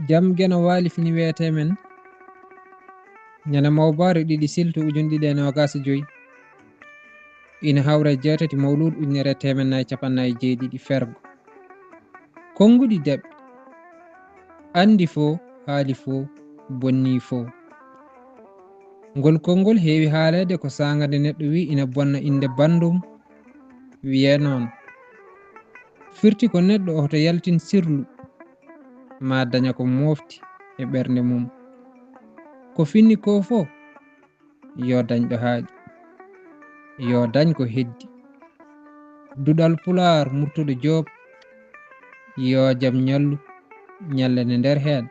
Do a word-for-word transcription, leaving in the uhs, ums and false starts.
Jam geno waali fini weetee men. Ñande mawbaare ɗiɗi silto ujun ɗiɗi e noogaas e joy. Ina hawra e jeetati mawluud ujunere e teemen nayi capanɗe nayi e jeeɗiɗi fergo. Konnguɗi deɓɓe. Anndi fo, haali fo, bonni fo. Ngol konngol heewi haaleede ko saanga nde neɗɗo wi ina bonna innde banndum, wiyee noon. Firti ko neɗɗo oto yaltin sirlu, ma daña ko moofti e ɓernde mum. Ko finni ko fo, yo dañ ɗo haaɗi. Yo dañ ko heddi. Duɗal Pulaar Murtuɗo Joob, yo jam ñallu, ñallane nder heen.